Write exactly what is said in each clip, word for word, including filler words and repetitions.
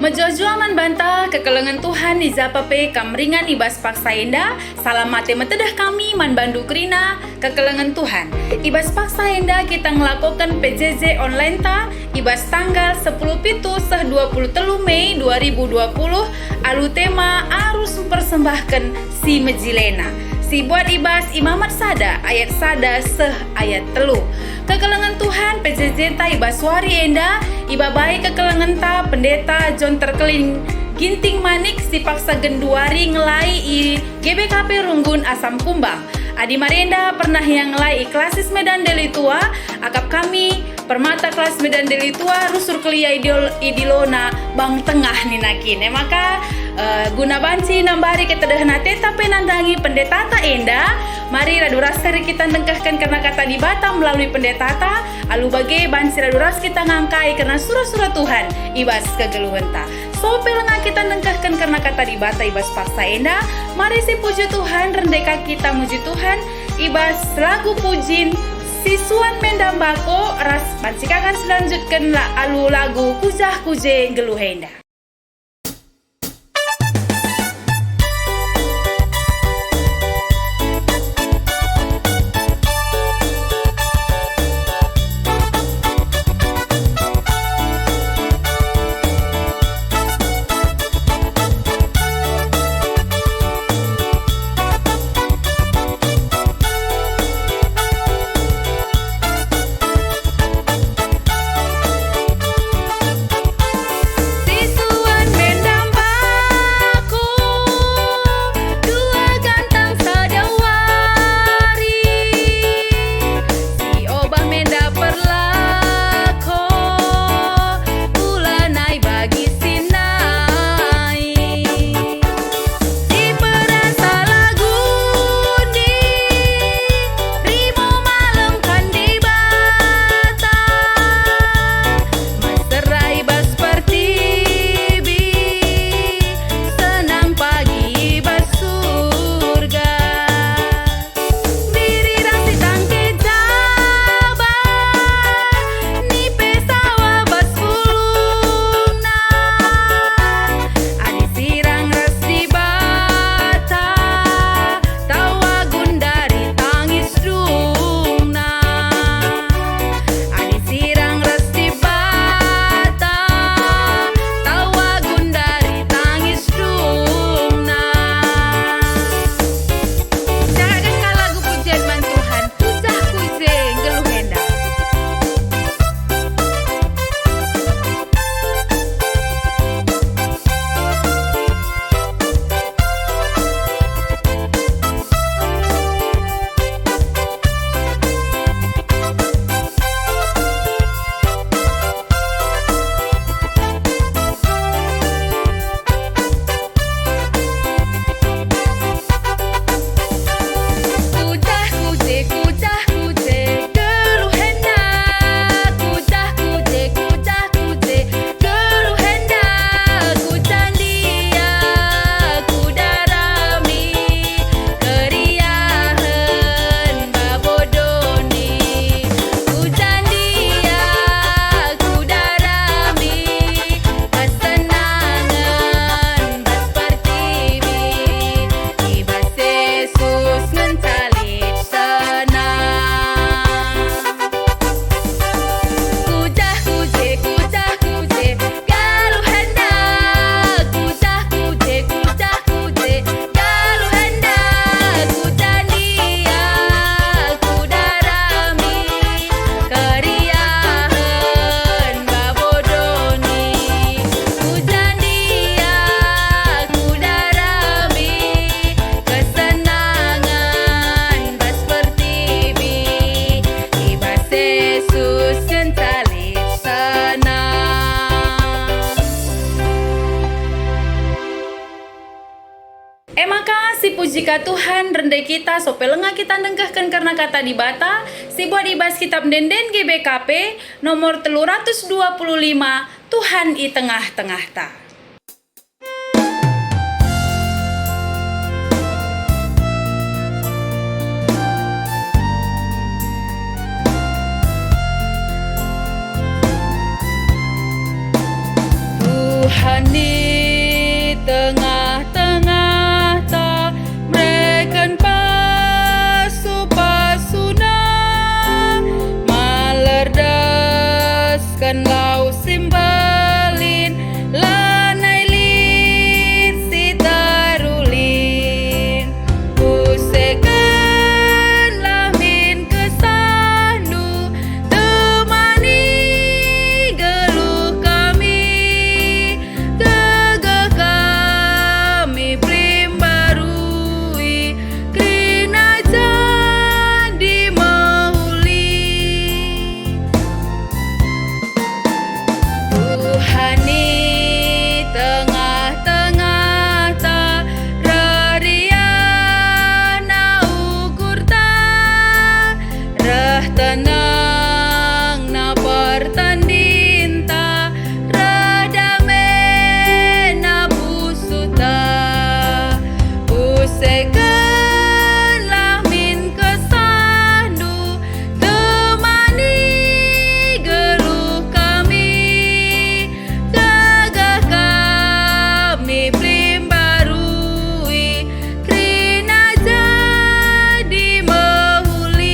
Mejuah-juah man banta kekelengen Tuhan i japa pe kam ringan i bas paksa enda, salam mate metedeh kami man bandu kerina kekelengen Tuhan. I bas paksa enda kita ngelakoken P J J online ta i bas tanggal sepuluh pitu seh dua puluh telu Mei dua ribu dua puluh alu tema arus mpersembahken si mejilena, si buat i bas Imamat sada ayat sada seh ayat telu. Kekelengen Tuhan P J J ta i bas wari enda ibabai kekelengenta Pendeta John Terkelin Ginting Manik si paksa genduari ngelai i G B K P Runggun Asam Kumbang. Adi marenda pernah ia ngelai i Klasis Medan Deli Tua, akap kami Permata Klasis Medan Deli Tua rusur kelia idil-, idilona bang tengah nina kin. E maka, eh, guna banci nambari ketedehna tetap pe nandangi pendetata enda, mari radu ras kari kita ndengkehken kerna kata Dibata melalui pendetata, alu bage banci radu ras kita ngangkai kerna sura-sura Tuhan i bas kegeluhenta. Sope lenga kita ndengkehken kerna kata Dibata i bas paksa enda, mari sipuji Tuhan, rende ka kita muji Tuhan i bas lagu pujin, Sisuan Menda Mbako ras banci ka nge silanjutken la-, alu lagu Kujah Kuje Nggeluh Enda. Sisuan Menda Mbako, dua gantang sada wari, si obah menda perlako, kula nai bagi si nai. Diperasa lagu ndi, rimo malem kan Dibata, mesera i bas pertibi, senang pagi i bas Surga. Birirang si tangke jaban, nipe sawa bas pulungna. Adi sirang ras Dibata, tawa gundari tangis dungna. Adi sirang ras Dibata, tawa gundari tangis dungna. Jangan lagu pujian man Tuhan, Kujah Kuje Nggeluh Enda. Kujah kuje, kujah kuje, geluh enda. Kujah kuje, kujah kuje, geluh enda. Kuja ndia, kudarami, keriahen babo doni. Kuja ndia, kudarami, kesenangen bas pertibi, i bas Jesus ngenca lit senang. Kujah kuje, kujah kuje, geluh enda. Kujah kuje, kujah kuje, geluh enda. Kuja ndia, kudarami, keriahen babo doni. Kuja ndia, kudarami, kesenangen bas pertibi, i bas Jesus ngenca lit senang. E maka, sipuji ka Tuhan, rende kita, sope lenga kita ndengkehken kerna kata Dibata, si buat i bas Kitab Ende-enden G B K P, nomor telu ratus dua puluh lima, Tuhan i tengah-tengahta. Tuhan i tengah-tengahta mereken pasu-pasuNa, malerdasken lau si mbelin, lanai lit si terulin. Pusekenlah min kesahndu, temani geluh kami, gegeh kami pelimbarui, kerina jadi mehuli. Tuhan i tengah-tengahta, reh riahna ukurta, reh tenangna pertendinta, reh damena pusuhta. Pusekenlah min kesahndu, temani geluh kami, gegeh kami pelimbarui, kerina jadi mehuli.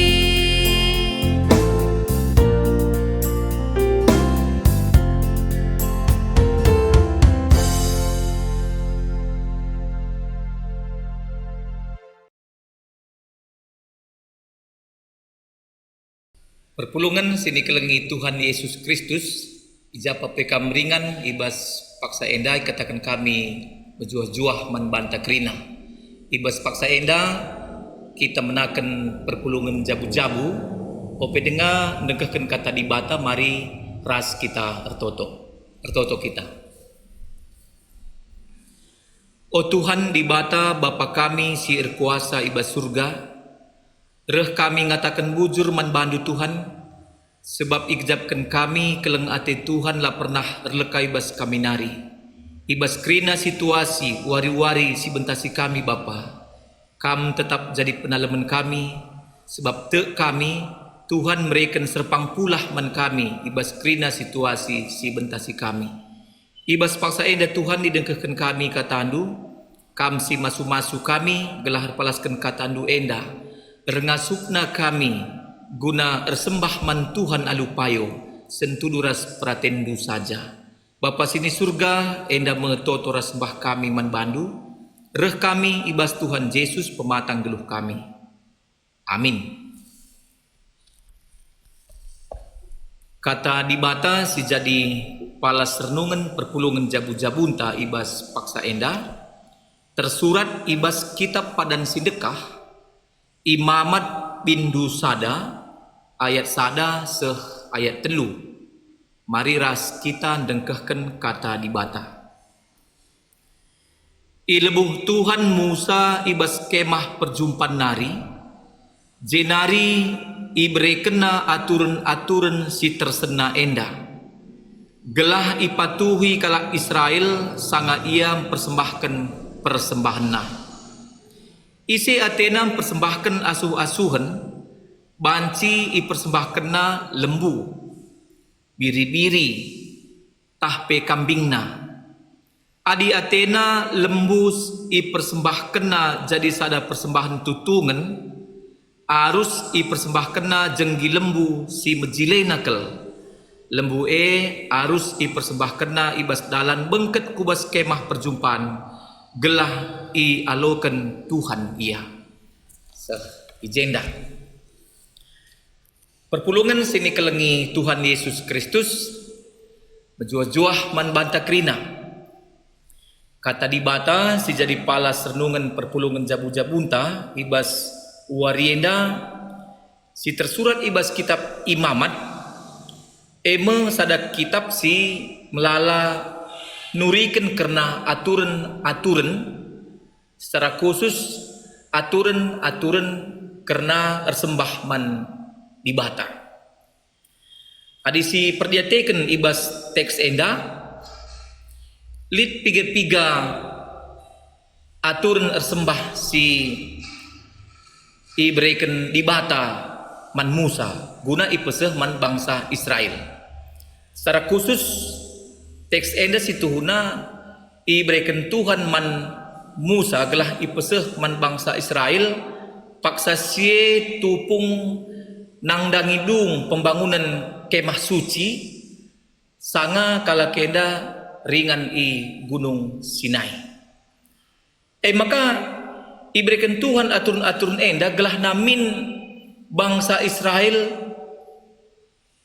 Perpulungen si nikelengi Tuhan Yesus Kristus, i ja pe kam ringan, i bas paksa enda ikataken kami mejuah-juah man banta kerina. I bas paksa enda kita menaken perpulungen jabu-jabu, ope denga nengkehken Kata Dibata, mari ras kita ertoto. Ertoto kita. O Tuhan Dibata, Bapa kami si erkuasa i bas Surga, reh kami ngataken bujur man baNdu, Tuhan, sebab igejapken kami keleng ate Tuhan la pernah erleka i bas kami nari. I bas kerina situasi wari-wari si bentasi kami, Bapa, Kam tetap jadi penalemen kami, sebab tek kami, Tuhan mereken serpang pulah man kami i bas kerina situasi si bentasi kami. I bas paksa enda, Tuhan, idengkehken kami KataNdu, Kam si masu-masu kami gelah erpalasken KataNdu enda. Erngasupna kami guna ersembah man Tuhan alu payo, sentudu ras peratenNdu saja. Bapa si ni Surga, enda me toto ras sembah kami man baNdu, reh kami i bas Tuhan Jesus, Pematang geluh kami. Amin. Kata Dibata si jadi palas renungen perpulungen jabu-jabunta i bas paksa enda, tersurat i bas Kitap Padan si Ndekah, Imamat bindu sada, ayat sada seh ayat telu. Mari ras kita ndengkehken Kata Dibata. Ilebuh Tuhan Musa i bas Kemah Perjumpan nari, jenari iberekenna aturen-aturen si tersena enda, gelah ipatuhi kalak Israel sanga ia mpersembahken persembahenna. Ise atena mpersembahken asuh-asuhen, banci ipersembahkenna lembu, biri-biri, tah pe kambingna. Adi atena lembu s-, ipersembahkenna jadi sada persembahen tutungen, arus ipersembahkenna jenggi lembu si mejilena kal. Lembu e arus ipersembahkenna i bas dalan bengket ku bas Kemah Perjumpan, gelah ialoken Tuhan ia. Seh, i jenda. Perpulungen si nikelengi Tuhan Yesus Kristus, mejuah-juah man banta kerina. Kata Dibata si jadi palas renungen perpulungen jabu-jabunta i bas wari enda, si tersurat i bas Kitap Imamat, e me sada kitap si melala nuriken kerna aturen-aturen, secara khusus aturen-aturen kerna ersembah man Dibata. Adi siperdiateken i bas teks enda, lit piga-piga aturen ersembah si ibereken Dibata man Musa guna ipeseh man bangsa Israel. Secara khusus, Teks enda situhuna ibereken Tuhan man Musa gelah ipeseh man bangsa Israel, paksa si e tupung nandangi dung pembangunen Kemah Suci, sanga kalak enda ringan i Gunung Sinai. E maka ibereken Tuhan aturen-aturen enda gelah namin bangsa Israel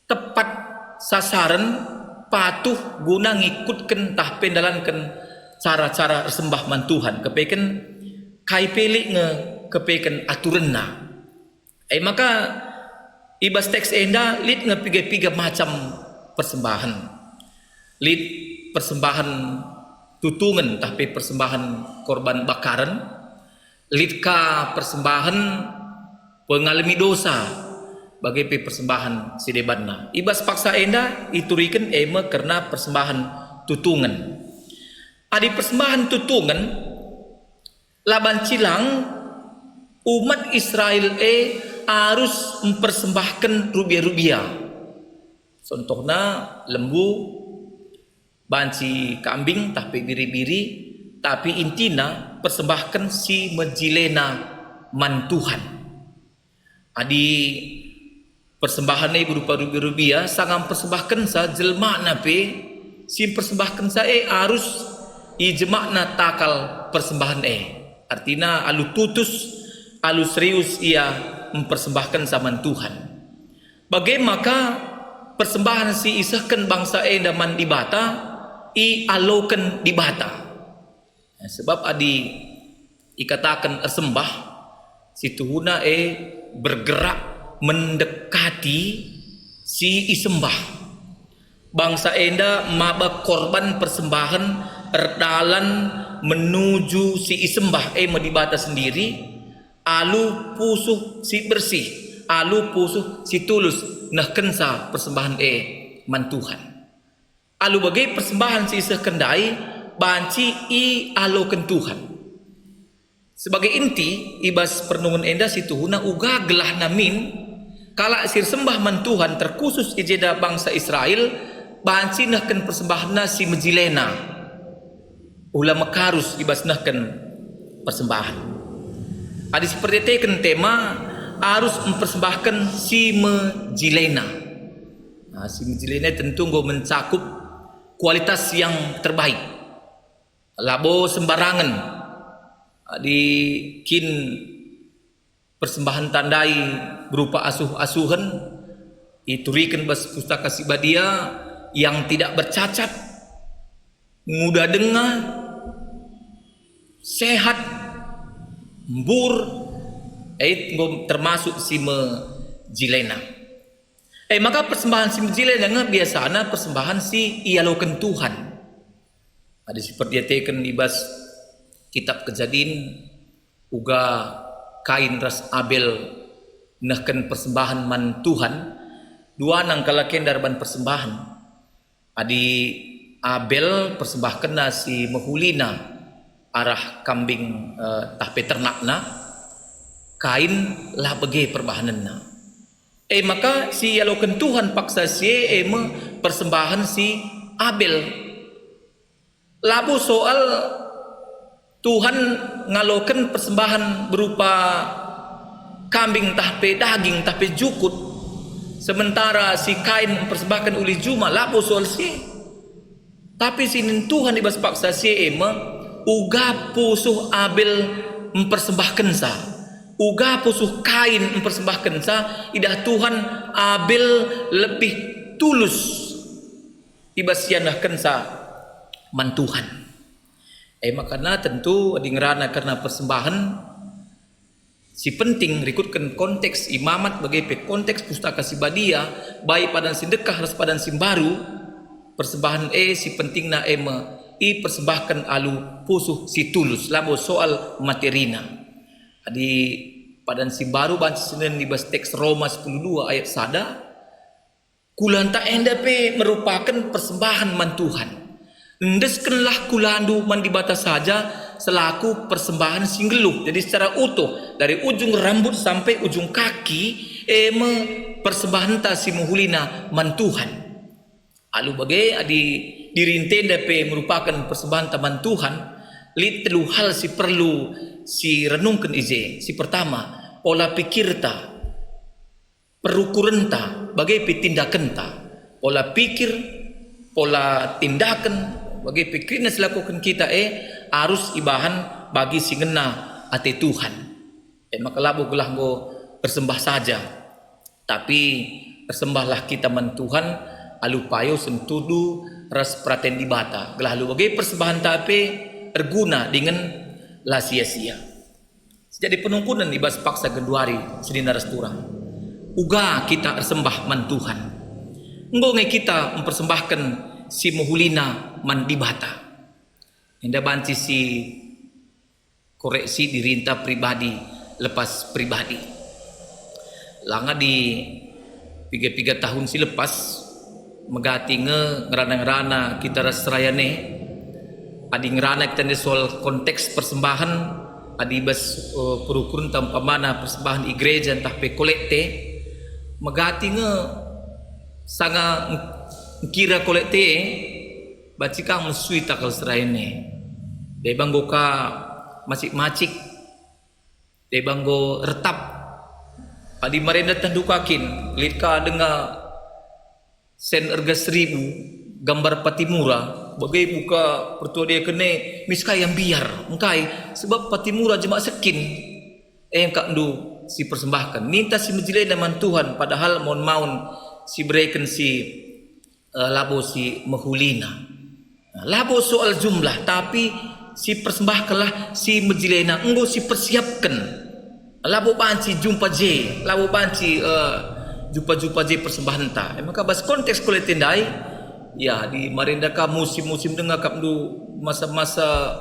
tepat sasaren, patuh guna ngikutken ntah pe ndalanken cara-cara ersembah man Tuhan, kepeken kai pe lit nge kepeken aturenna. E maka i bas teks enda lit nge piga-piga macam persembahen. Lit persembahen tutungen ntah pe persembahen korban bakaren, lit ka persembahen pengalemi dosa, bage pe persembahen si debanna. I bas paksa enda ituriken e me kerna persembahen tutungen. Adi persembahen tutungen, la banci lang umat Israel e arus mpersembahken rubia-rubia. Contohna lembu, banci kambing ntah pe biri-biri, tapi intina persembahken si mejilena man Tuhan. Adi persembahen e berupa rubia-rubia, sanga mpersembahkenca jelmana pe si mpersembahkenca e arus ijemakna takal persembahen e. Artina alu tutus, alu serius ia mpersembahkenca man Tuhan. Bage maka persembahen si isehken bangsa enda man Dibata ialoken Dibata. Sebab adi ikataken ersembah, situhuna e bergerak mendekati si isembah. Bangsa enda maba korban persembahen erdalan menuju si isembah, e me Dibata sendiri, alu pusuh si bersih, alu pusuh si tulus nehkenca persembahen e man Tuhan. Alu bage persembahen si isehken ndai banci ialoken Tuhan. Sebagai inti, i bas perenungen enda situhuna uga gelah namin kalak si ersembah man Tuhan, terkhusus i jenda bangsa Israel, banci nehken persembahenna si mejilena. Ula mekarus i bas nehken persembahen. Adi siperdiateken tema, arus mpersembahken si mejilena. Nah, si mejilena tentu enggo mencakup kualitas yang terbaik. Labo sembarangen. Adi kin persembahen tandai berupa asuh-asuhen, ituriken bas Pustaka Si Badia, yang tidak bercacat, nguda denga, sehat, mbur, e enggo termasuk si mejilena. E maka persembahen si mejilena nge biasana persembahen si ialoken Tuhan. Adi siperdiateken i bas kitab Kejadin, uga Kain ras Abel nehken persembahen man Tuhan, duana kalak enda erban persembahen. Adi Abel persembahkenna si mehulina arah kambing, eh, tah pe ternakna, Kain la bage perbahanenna. E maka si ialoken Tuhan paksa si e, e me persembahen si Abel. Labo soal Tuhan ngaloken persembahen berupa kambing ntah pe daging ntah pe jukut, sementara si Kain mpersembahken ulih juma, labo soal si e. Tapi si nin Tuhan i bas paksa si e me, uga pusuh Abel mpersembahkenca, uga pusuh Kain mpersembahkenca, idah Tuhan Abel lebih tulus i bas si ianehkenca man Tuhan. E maka na tentu adi ngerana kerna persembahen, si penting rikutken konteks Imamat bage pe konteks Pustaka Si Badia, baik Padan Si Ndekah ras Padan Si Mbaru, persembahen e si pentingna e me ipersembahken alu pusuh si tulus, labo soal materina. Adi Padan Si Mbaru banci sinen i bas teks Roma sepuluh dua ayat sada, Kulanta enda pe merupaken persembahen man Tuhan. Endeskenlah kulandu man Dibata saja selaku persembahen si nggeluh. Jadi secara utuh, dari ujung rambut sampai ujung kaki, e me persembahenta si mehulina man Tuhan. Alu bage adi Diri ntenda pe merupaken persembahen taman Tuhan, lit telu hal si perlu si renungken i je. Si pertama, pola pikirta, perukurenta, bage pe tindakenta. Pola pikir, pola tindaken, bage pe kerina si lakoken kita e arus ibahan bagi si ngena ate Tuhan. E maka labo gelah enggo ersembah saja, tapi ersembahlah kita man Tuhan alu payo sentudu ras peraten Dibata, gelah alu bage persembahenta pe erguna dingen la sia-sia. Jadi penungkunen i bas paksa genduari senina ras turang. Uga kita ersembah man Tuhan. Enggo nge kita mempersembahken si mehulina man Dibata. Enda banci si koreksi dirinta pribadi lepas pribadi. Langa di piga-piga tahun si lepas, megati nge ngerana-ngerana kita ras serayane. Adi ngerana kita ndai soal konteks persembahan, adi bas, eh, perukuren umpamana persembahan i gereja ntah pe kolekte, megati nge sanga ng-, ngkira kolekte, banci ka mesui takal serayane. Deba enggo ka macik-macik, deba enggo retap. Adi marenda tendu ka kin, lit ka denga sen erga seribu, gambar Patimura, bage buka pertua dia kene, mis kai ambiar, engkai, sebab Patimura jemak sekin. E engka ndu si persembahken. Ninta si mejilena man Tuhan, padahal maun-maun si bereken si, eh, labo si mehulina. Nah, labo soal jumlah, tapi si persembahkenlah si mejilena enggo si persiapken. Labo banci jumpa je, labo banci, eh, jumpa-jumpa je persembahenta. E maka bas konteks kolekte ndai, ya, di marenda ka musim-musim denga kap ndu masa-masa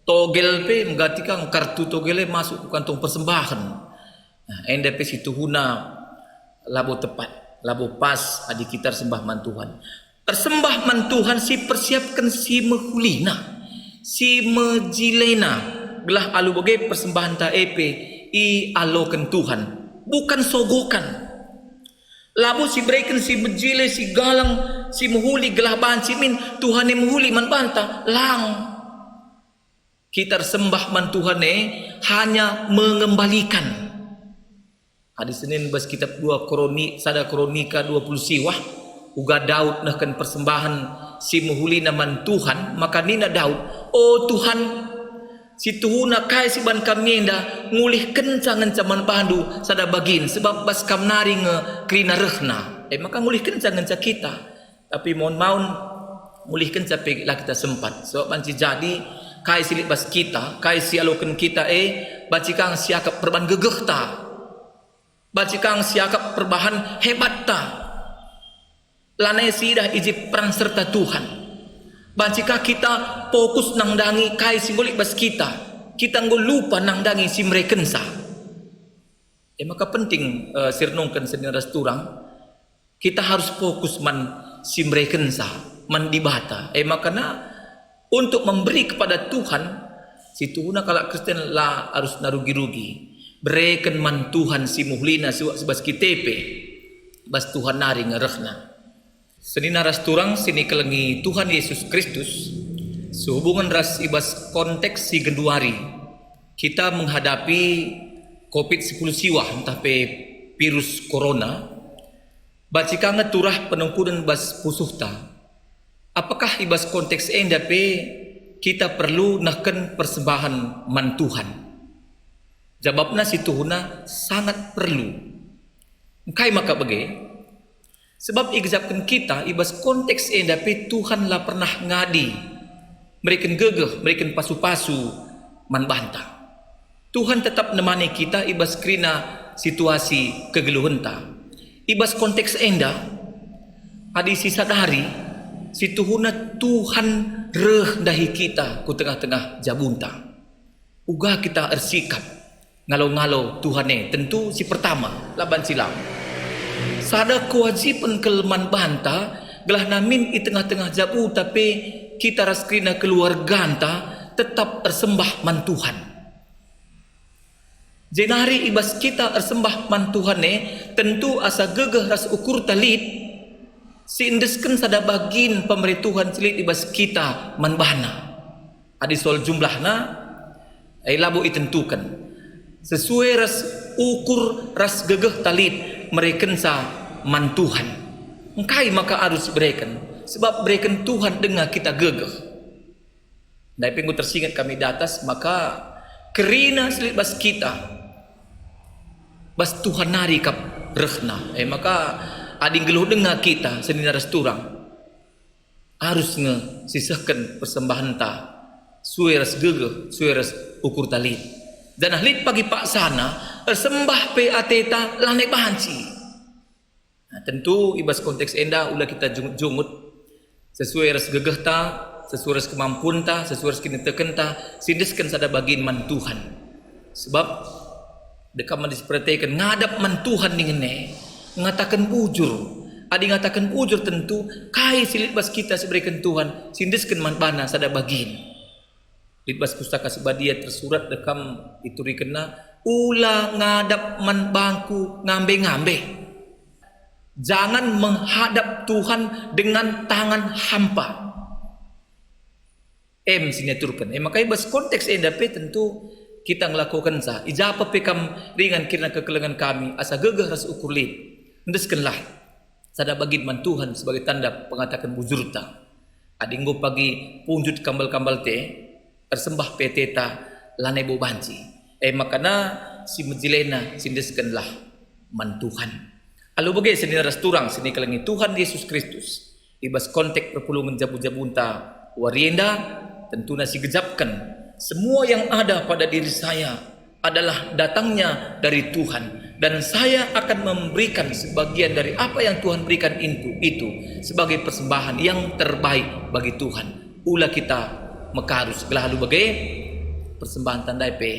togel pe megati ka kartu togel e masuk ku kantong persembahen. Nah, enda pe si tuhuna labo tepat, labo pas adi kita ersembah man Tuhan. Ersembah man Tuhan si persiapken si mehulina, si mejilena, gelah alu bage persembahenta e pe ialoken Tuhan, bukan sogokan. Labo si bereken si mejile, si galang, si mehuli gelah banci min Tuhan e mehuli man banta, lang. Kita ersembah man Tuhan e hanya mengembalikan. Adi senen bas kitab dua Koroni-, sada Kronika dua puluh siwah, uga Daud nehken persembahen si mehulina man Tuhan, maka nina Daud, "O Tuhan, si tuhuna kai si ban kami enda ngulihkenca ngenca man bandu sada bagin, sebab bas kam nari nge kerina rehna." E maka ngulihkenca ngenca kita. Tapi maun-maun ngulihkenca pe la kita sempat. Sebab banci jadi kai si lit bas kita, kai si aloken kita e, banci kang siakap perban gegehta. Banci kang siakap perbahan hebatta. Lanai siidah i je peran serta Tuhan. Banci ka kita fokus nandangi kai si enggo lit bas kita. Kita enggo lupa nandangi si merekenca. E maka penting, eh, si renungken senina ras turang. Kita harus fokus man si merekenca, man Dibata. E makana untuk memberi kepada Tuhan, si tuhuna kalak Kristen la arus narugi-rugi. Bereken man Tuhan si mehulina si bas kita pe, bas Tuhan nari nge rehna. Senina ras turang si nikelengi Tuhan Yesus Kristus, sehubungen ras i bas konteks si genduari, kita menghadapi covid sepuluh siwah ntah pe virus corona, banci ka nge turah penungkunen bas pusuhta. Apakah i bas konteks enda pe kita perlu nehken persembahen man Tuhan? Jabapna si tuhuna sangat perlu. Engkai maka bage? Sebab igejapken kita i bas konteks enda pe Tuhan la pernah ngadi, mereken gegeh, mereken pasu-pasu man banta. Tuhan tetap nemani kita i bas kerina situasi kegeluhenta. I bas konteks enda, adi sisadari, si tuhuna Tuhan reh ndahi kita ku tengah-tengah jabunta. Uga kita ersikap ngalo-ngalo Tuhan e, tentu si pertama, la banci lam. Sada kewajiben kal man banta, gelah namin i tengah-tengah jabunta pe kita ras kerina keluarganta tetap ersembah man Tuhan. Jenari i bas kita ersembah man Tuhan e, tentu asa gegeh ras ukurta lit, Si endesken sada bagin pemere Tuhan si lit i bas kita man bana. Adi soal jumlahna, e labo itentuken. Sesuai ras ukur ras gegehta lit merekenca man Tuhan. Engkai maka arus ibereken? Sebab bereken Tuhan denga kita gegeh. Ndai pe enggo tersinget kami datas, maka kerina si lit bas kita, bas Tuhan nari kap rehna. E maka, adi nggeluh denga kita senina ras turang, arus nge sisehken persembahenta sue ras gegeh, sue ras ukurta lit. Janah lit pagi paksana, ersembah pe ateta lanai banci. Nah, tentu i bas konteks enda ula kita jungut-jungut, sesuai ras gegehta, sesuai ras kemampunta, sesuai ras kinitekenta, si endesken sada bagin man Tuhan. Sebab, dekam adi siperdiateken ngadap man Tuhan dingen e, ngataken bujur. Adi ngataken bujur tentu, kai si lit bas kita si ibereken Tuhan, si endesken man bana sada bagin. Lit bas Pustaka Si Badia tersurat dekam iturikenna, "Ula ngadap man bangku ngambe-ngambe. Jangan menghadap Tuhan dengan tangan hampa." Em si niaturken. E maka i bas konteks enda pe tentu kita ngelakokenca. I ja pe kam ringan kerina kekelengen kami, asa gegeh ras ukur lit. Endeskenlah sada bagin man Tuhan sebagai tanda pengataken bujurta. Adi enggo pagi punjut kambal-kambalte, ersembah pe ateta, lanai bo banci. E makana si mejilena si endeskenlah man Tuhan. Alu bage senina ras turang si nikelengi Tuhan Yesus Kristus, i bas konteks perpulungen jabu-jabunta wari enda, tentuna si gejapken, "Semua yang ada pada diri saya adalah datangnya dari Tuhan, dan saya akan memberikan sebagian dari apa yang Tuhan berikan itu, itu sebagai persembahan yang terbaik bagi Tuhan." Ula kita mekarus, gelah alu bage persembahanta ndai pe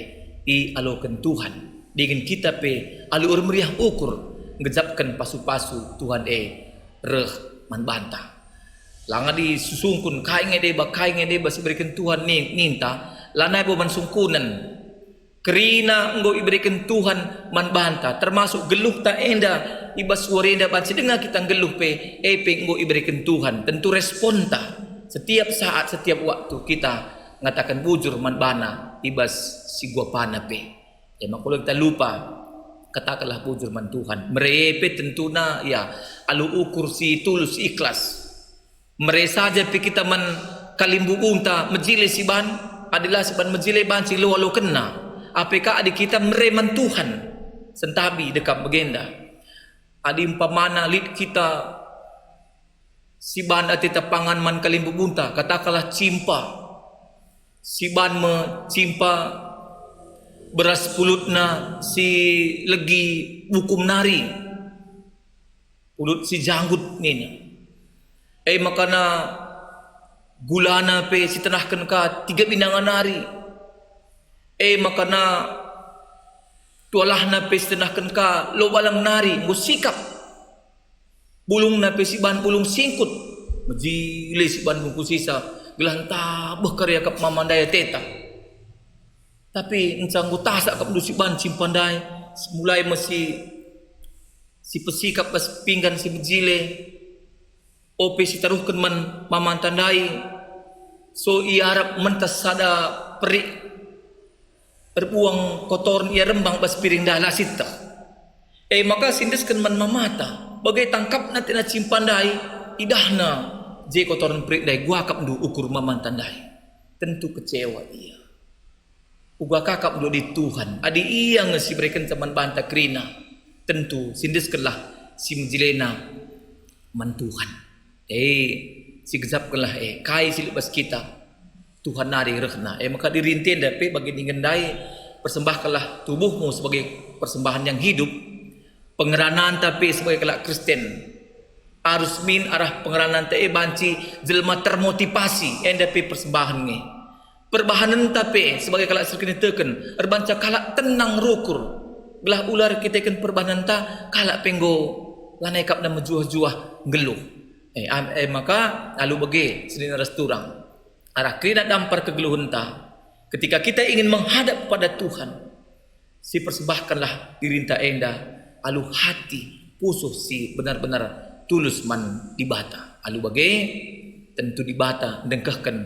ialoken Tuhan. Dingen kita pe alu ermeriah ukur ngejapken pasu-pasu Tuhan e reh man banta. Langa disusungkun kai nge deba, kai nge deba si ibereken Tuhan ni-, ninta, lanai bo man sungkunen. Kerina enggo ibereken Tuhan man banta, termasuk geluhta enda i bas wari enda banci denga kita nggeluh pe, e pe enggo ibereken Tuhan. Tentu responta setiap saat, setiap waktu kita ngataken bujur man bana i bas si guapana pe. E maka ula kita lupa, katakenlah bujur man Tuhan. Mere pe tentuna, ya, alu ukur si tulus, si ikhlas. Mere saja pe kita man kalimbubunta, mejile siban, adi la siban mejile banci lo alokenna. Ape ka adi kita mere man Tuhan, sentabi dekam bagenda. Adi umpamana lit kita siban ateta pangan man kalimbubunta, katakenlah cimpa, siban me cimpa beras pulutna si legi bukum nari, pulut si janggut nina. E makana gulana pe si tenahken ka tiga binanga nari. E makana tualahna pe si tenahken ka lo balang nari, enggo sikap. Bulungna pe siban bulung singkut, mejile siban bungkusisa, gelah ntabeh kari akap mama ndai ateta. Tapi ngenca enggo tasak akapndu siban cimpa ndai, mulai me si, si pesikap bas pinggan si mejile, ope si taruhken man mamanta ndai, so iarap mentas sada perik erbuang kotoren ia rembang bas piring ndai, la sieteh. E maka si endesken man mamata, bage tangkapna atena cimpa ndai, idahna je kotoren perik ndai, "Kuakapndu ukur mamanta ndai." Tentu kecewa ia. "Uga kuakapndu adi Tuhan, adi ia nge si iberekenca man banta kerina." Tentu si endeskenlah si mejilena man Tuhan. E, sigejapkenlah e, kai si lit bas kita, Tuhan nari rehna. E maka dirinta enda pe bagi dingen ndai, persembahkanlah tubuhmu sebagai persembahan yang hidup, pengerananta pe sebagai kalak Kristen. Arus min arah pengerananta e banci jelma termotivasi, enda pe persembahen nge. Perbahanenta pe sebagai kalak si erkiniteken, erbanca kalak tenang rukur, gelah ula erkiteken perbahanenta, kalak pe enggo lanai akapna mejuah-juah nggeluh. E, am-, e maka alu bage senina ras turang. Arah kerina dampar kegeluhenta, ketika kita ingin menghadap pada Tuhan, sipersembahkanlah dirinta enda alu hati pusuh si benar-benar tulus man Dibata. Alu bage, tentu Dibata ndengkehken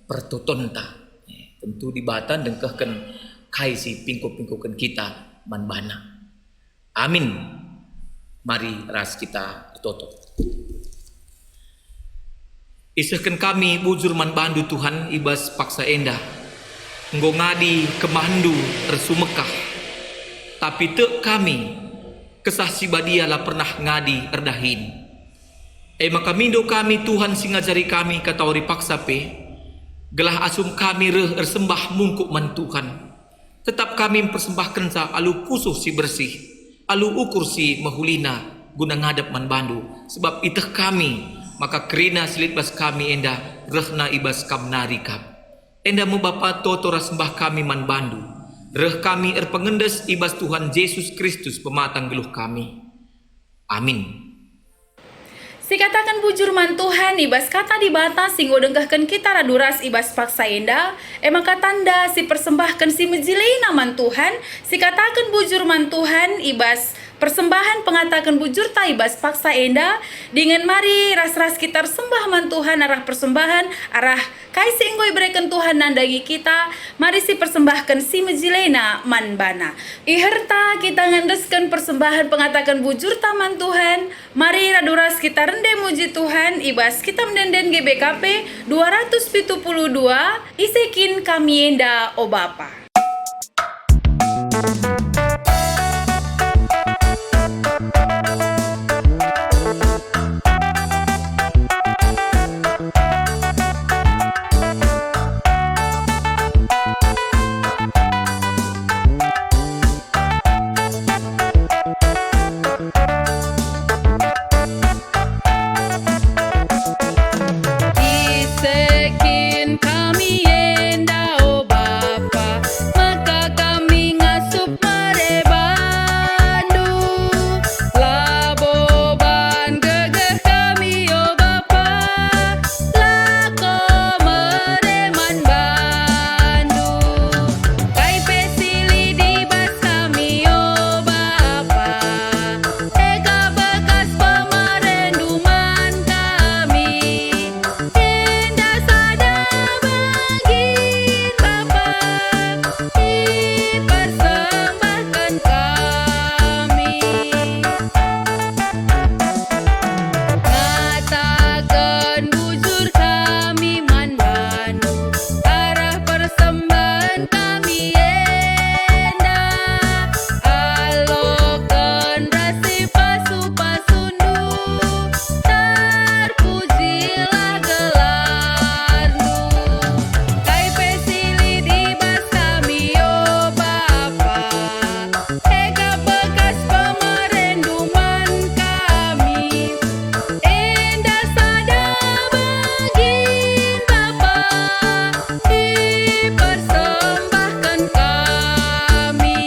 pertotonta. Tentu Dibata ndengkehken kai si pingko-pingkoken kita man baNa. Amin. Mari ras kita ertoto. Isehken kami bujur man baNdu, Tuhan, i bas paksa enda. Enggo ngadi kemahenNdu ersumekah. Tapi tek kami, Kesah Si Badia la pernah ngadi erdahin. E maka mindo kami, Tuhan, si ngajari kami katawari paksa pe, gelah asum kami reh ersembah mungkuk man Tuhan. Tetap kami mpersembahkenca alu pusuh si bersih, alu ukur si mehulina guna ngadap man baNdu, sebab ieteh kami maka kerina si lit bas kami enda rehna i bas Kam nari kap. Enda me Bapa, toto ras sembah kami man baNdu. Reh kami erpengendes i bas Tuhan Jesus Kristus, Pematang geluh kami. Amin. Sikataken bujur man Tuhan i bas Kata Dibata si enggo dengkehken kita radu ras i bas paksa enda, e maka tanda si persembahken si mejilena man Tuhan, sikataken bujur man Tuhan i bas persembahen pengataken bujurta i bas paksa enda, dingen mari ras-ras kita ersembah man Tuhan arah persembahen, arah kai si enggo ibereken Tuhan nandangi kita, mari sipersembahken si mejilena man baNa. Iherta kita ngendesken persembahen pengataken bujurta man Tuhan, mari radu ras kita rende muji Tuhan i bas Kitab Ende-enden G B K P dua ratus pitu puluh dua, Ise Kin Kami Enda, O Bapa. Ise kin kami enda, o Bapa, maka kami ngasup mere bandu? Labo ban gegeh kami, o Bapa, lako mere man bandu. Kai pe si lit i bas kami, o Bapa, e ka bekas pemerendu man kami. Enda sada bagin Bapa, ipersembahken kami. Ngataken bujur kami man bandu, arah persembahen kami enda. Aloken ras sipasu-pasundu, terpujilah gelarNdu. Kai pe si lit i bas kami, o Bapa, e ka bekas pemerendu man kami. Enda sada bagin Bapa, ipersembahken kami.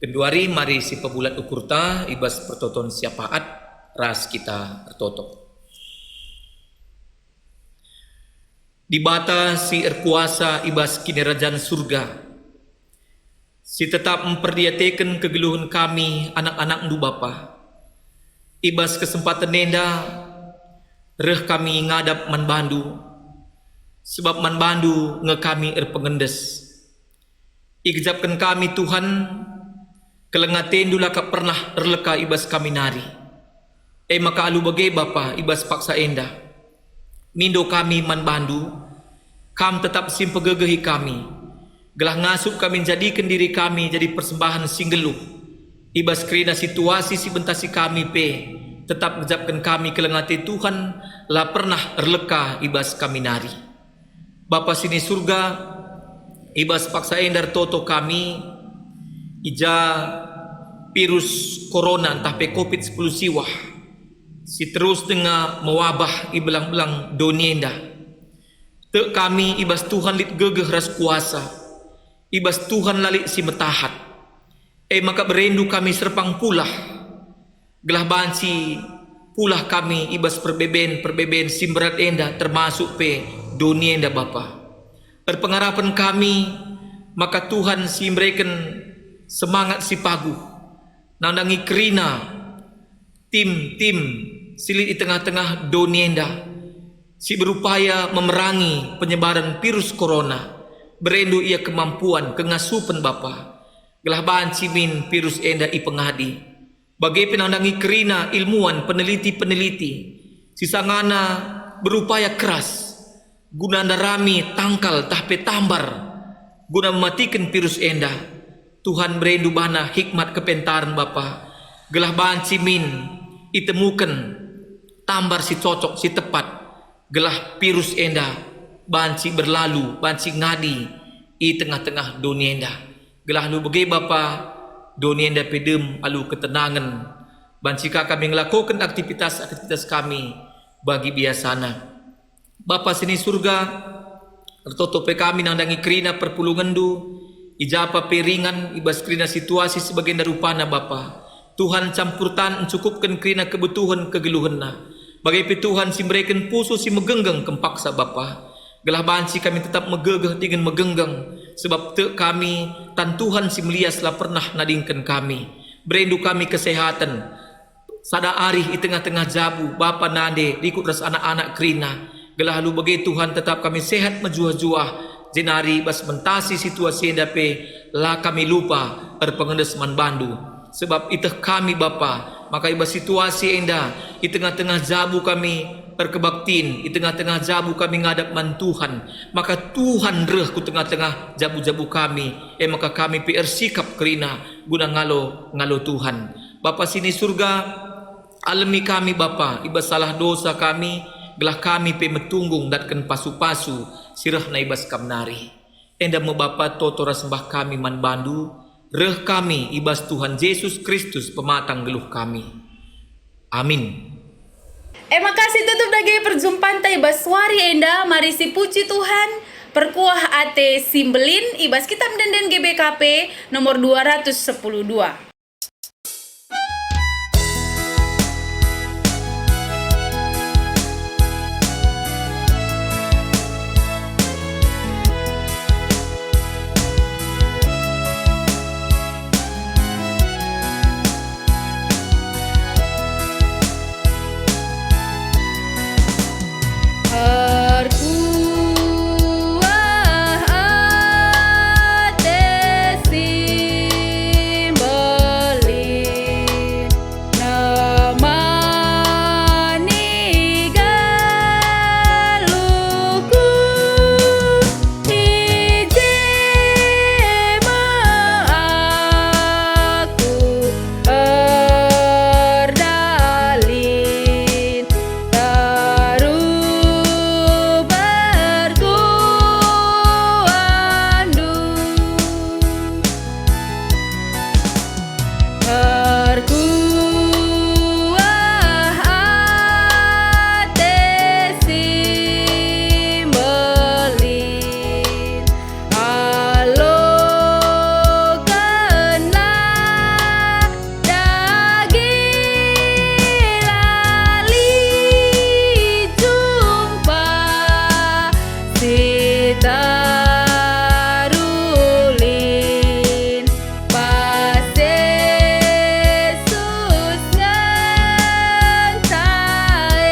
Genduari mari sipebulat ukurta i bas pertoton syafaat ras kita ertoto. Dibata si erkuasa i bas Kinirajan Surga, si tetap mperdiateken kegeluhen kami anak-anakNdu Bapa, i bas kesempaten enda reh kami ngadap man baNdu, sebab man baNdu nge kami erpengendes. Igejapken kami, Tuhan, keleng ateNdu la kap pernah erleka i bas kami nari. E maka alu bage Bapa i bas paksa enda, mindo kami man baNdu, Kam tetap si mpegegehi kami, gelah ngasup kami njadiken diri kami jadi persembahen si nggeluh. I bas kerina situasi si bentasi kami pe, tetap gejapken kami keleng ate Tuhan, la pernah erleka i bas kami nari. Bapa si ni Surga, i bas paksa enda ertoto kami, i ja virus korona ntah pe covid sepuluh siwah, si terus denga mewabah i belang-belang doni enda. Tek kami i bas Tuhan lit gegeh ras kuasa, i bas Tuhan la lit si metahat. E maka bereNdu kami serpang pulah, gelah banci pulah kami i bas perbeben-perbeben si mberat enda, termasuk pe doni enda, Bapa. Erpengarapen kami maka Tuhan si mereken semangat si paguh nandangi kerina tim-tim si lit i tengah-tengah doni enda, si berupaya memerangi penyebaran virus corona. Berendu ia kemampuan, kengasupen Bapa, gelah banci min virus enda ipengadi. Bage pe nandangi kerina ilmuwan peneliti-peneliti si sangana berupaya keras guna ndarami tangkal tah pe tambar guna mematiken virus enda. Tuhan, berendu bana hikmat kepentaren Bapa, gelah banci min itemuken tambar si cocok, si tepat, gelah virus enda banci berlalu, banci ngadi i tengah-tengah doni enda. Gelah alu bage Bapa, doni enda pe dem alu ketenangen, banci ka kami ngelakoken aktivitas-aktivitas kami bagi biasana. Bapa si ni Surga, ertoto pe kami nandangi kerina perpulungenNdu, i ja pe ringan i bas kerina situasi si bagenda rupana Bapa. Tuhan, campur tan encukupken kerina kebutuhen kegeluhenna. Bage pe Tuhan si mereken pusuh si megenggeng kempaksa Bapa. Gelah banci kami tetap megegeh dingen megenggeng, sebab tek kami tan Tuhan si melias la pernah nadingken kami. Berendu kami kesehaten sada arih i tengah-tengah jabu, bapa nande, rikut ras anak-anak kerina. Gelah alu bage Tuhan tetap kami sehat mejuah-juah, jenari bas mentasi situasi enda pe la kami lupa erpengendes man bandu. Sebab iteh kami Bapa, maka i bas situasi enda, i tengah-tengah jabu kami erkebaktin, i tengah-tengah jabu kami ngadap man Tuhan, maka Tuhan reh ku tengah-tengah jabu-jabu kami, e maka kami pe ersikap kerina guna ngalo, ngalo Tuhan. Bapa si ni Surga, alemi kami Bapa, i bas salah dosa kami, gelah kami pe metunggung ndatken pasu-pasu si rehna i bas Kam nari. Enda me Bapa toto ras sembah kami man bandu, reh kami i bas Tuhan Jesus Kristus pematang geluh kami. Amin. E maka situtup dage perjumpanta i bas wari enda, mari sipuji Tuhan, perkuah ate si mbelin i bas Kitab Ende-enden G B K P nomor dua ratus sepuluh dua. Erkuah ate si mbelin, nemani geluhku, i je me aku erdalin, teruh perkuahndu. Erkuah ate si mbelin, alokenlah dage la lit jumpa si terulin, bas Jesus ngenca e.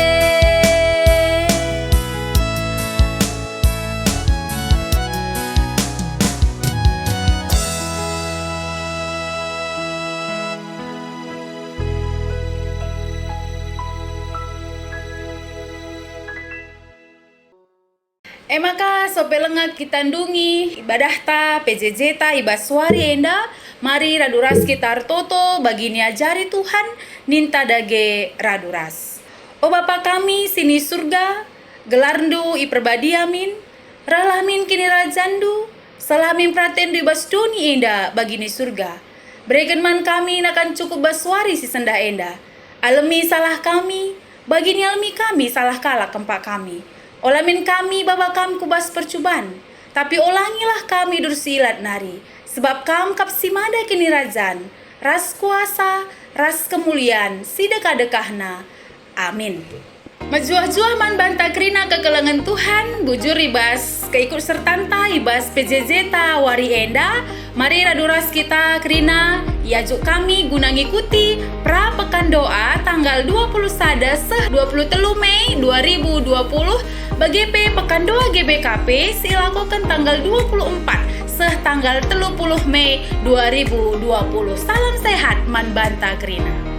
E maka, sope langa kita ndungi ibadahta, P J J-ta i bas wari enda, mari radu ras kita ertoto bagi niajari Tuhan, ninta dage radu ras. O Bapa kami si ni Surga, gelarNdu iperbadia min, rehlah min kinirajanNdu, sehlah min peratenNdu i bas doni enda bagi ni Surga. Bereken man kami nakan cukup bas wari si sendah enda. Alemi salah kami, bagi nialemi kami salah kalak kempak kami. Ola min kami baba Kam ku bas percuban, tapi olangilah kami dur si ilat nari, sebab Kam kap si mada kinirajan, ras kuasa, ras kemulian si dekah-dekahna. Amin. Mejuah-juah man banta kerina kekelengen Tuhan, bujur i bas Keikut sertanta i bas P J J ta wari enda, mari radu ras kita kerina iajuk kami guna ngikuti pra pekan doa tanggal dua puluh sada seh dua puluh telu Mei dua ribu dua puluh, bage pe pekan doa G B K P si ilakoken tanggal dua puluh empat seh tanggal telu puluh Mei dua ribu dua puluh. Salam sehat man banta kerina.